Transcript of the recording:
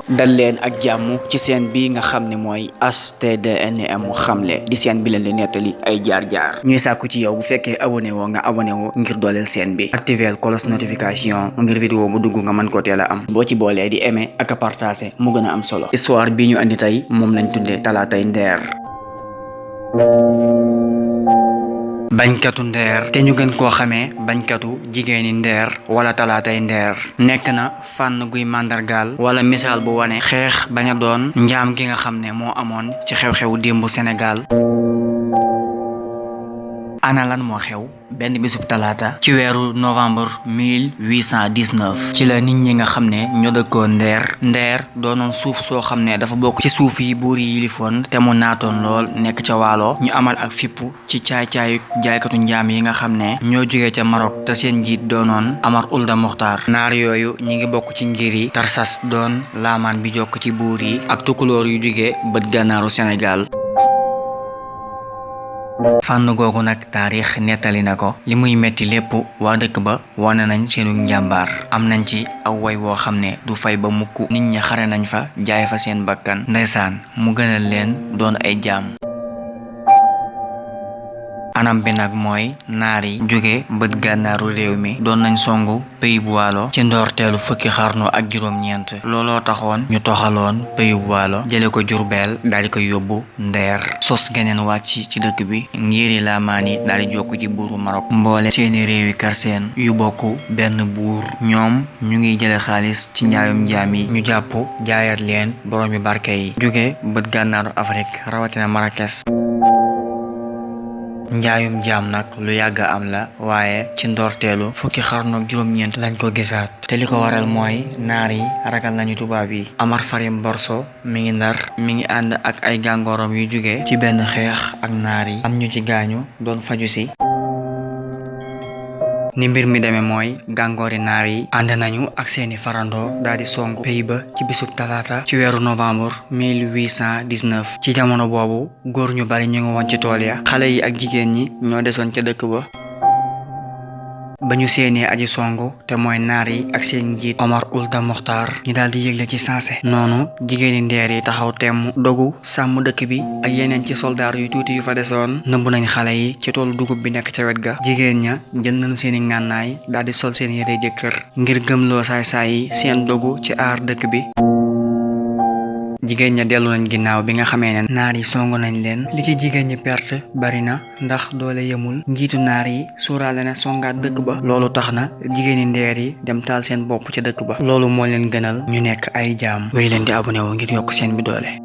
dal leen ak jàmm ci seen bi nga xam ne mooy HTDNM xamle di seen bi leen di nettali ay jaar-jaar ñuy sàkku ci yow bu fekkee abonné woo nga abonné woo ngir dooleel seen bi activer cloche notification ngir vidéo bu dugg nga mën ko teel a am boo ci boolee di aimer ak a partager mu gën a am solo. Histoire bi ñu andi tey moom lañ tuddee talaatay ndeer. bañkatu ndeer te ñu gën koo xamee bañkatu jigéeni ndeer wala talaatay ndeer nekk na fànn guy màndargaal wala misaal bu wane xeex bañ a doon njaam gi nga xam ne moo amoon ci xew-xew démbu Sénégal. ana lan moo xew benn bisub talaata ci weeru novembre 1819 ci la nit ñi nga xam ne ñoo dëkkoon ndeer doonoon suuf soo xam ne dafa bokk ci suuf yi buur yi yilifoon te mu naatoon lool nekk ca waalo ñu amal ak fippu ci caay-caayu jaaykatu njaam yi nga xam ne ñoo jógee ca Maroc te seen njiit doonoon Amar Ulda Mokhtar. naar yooyu ñi ngi bokk ci ngir yi Tarsas doon laamaan bi jokk ci buur yi ak tukulóor yu jógee bët gànnaaru Sénégal. fànn googu nag taarix nettali na ko li muy metti lépp waa dëkk ba wane nañ seenu njàmbaar am nañ ci aw way woo xam ne du fay ba mukk nit ñi xare nañ fa jaay fa seen bakkan ndeysaan mu gënal leen doon ay jaam. anam bi nag mooy naar yi jóge bët gànnaaru réew mi doon nañ songu pays bu waalo ci ndoorteelu fukki xarnu ak juróom-ñeent looloo taxoon ñu toxaloon pays bu waalo jële ko Jurbel daal di ko yóbbu ndeer sos geneen wàcc ci dëkk bi ngiri laamaan yi daal di jokk ci buuru Maroc mboole seeni réewi karseen yu bokk benn buur ñoom ñu ngi jële xaalis ci njaayum njaam yi ñu jàpp jaayat leen borom bi barke yi jóge bët gànnaaru Afrique rawatina Marrakech. njaayum jaam nag lu yàgg am la waaye ci ndorteelu fukki xarnu ak juróom-ñeent lañ ko gisaat te li ko waral mooy naar yi ragal nañu tubaab yi. Amar Farim Borso mi ngi ndar mi ngi ànd ak ay gàngooram yu jóge ci benn xeex ak naar yi am ñu ci gaañu doon faju si. ni mbir mi demee mooy gàngoori naar yi ànd nañu ak seeni farandoo daal di songu pays ba ci bisub talaata ci weeru novembre 1819 ci jamono boobu góor ñu bari ñu ngi woon ci tool ya xale yi ak jigéen ñi ñoo desoon ca dëkk ba ñu seenee aji songu te mooy naar yi ak seen njiit Omar Ulda Mokhtar ñi daal di yëgle ci saase noonu jigéeni ndeer yi taxaw temm dogu sàmm dëkk bi ak yeneen ci soldaar yu tuuti yu fa desoon nëbb nañ xale yi ci toolu dugub bi nekk ca wet ga jigéen ña jël nañu seeni ngànnaay daal di sol seen yére jëkkër ngir gëmloo saay-saay yi seen dogu ci aar dëkk bi. jigéen ña dellu nañ ginnaaw bi nga xamee ne naar yi songu nañ leen li ci jigéen ñi perte bari na ndax doole yemul njiitu naar yi suuraale na songaat dëkk ba loolu tax na jigéeni ndeer yi dem taal seen bopp ca dëkk ba loolu moo leen gënal ñu nekk ay jaam wéy leen di abonné wu ngir yokk seen bi doole.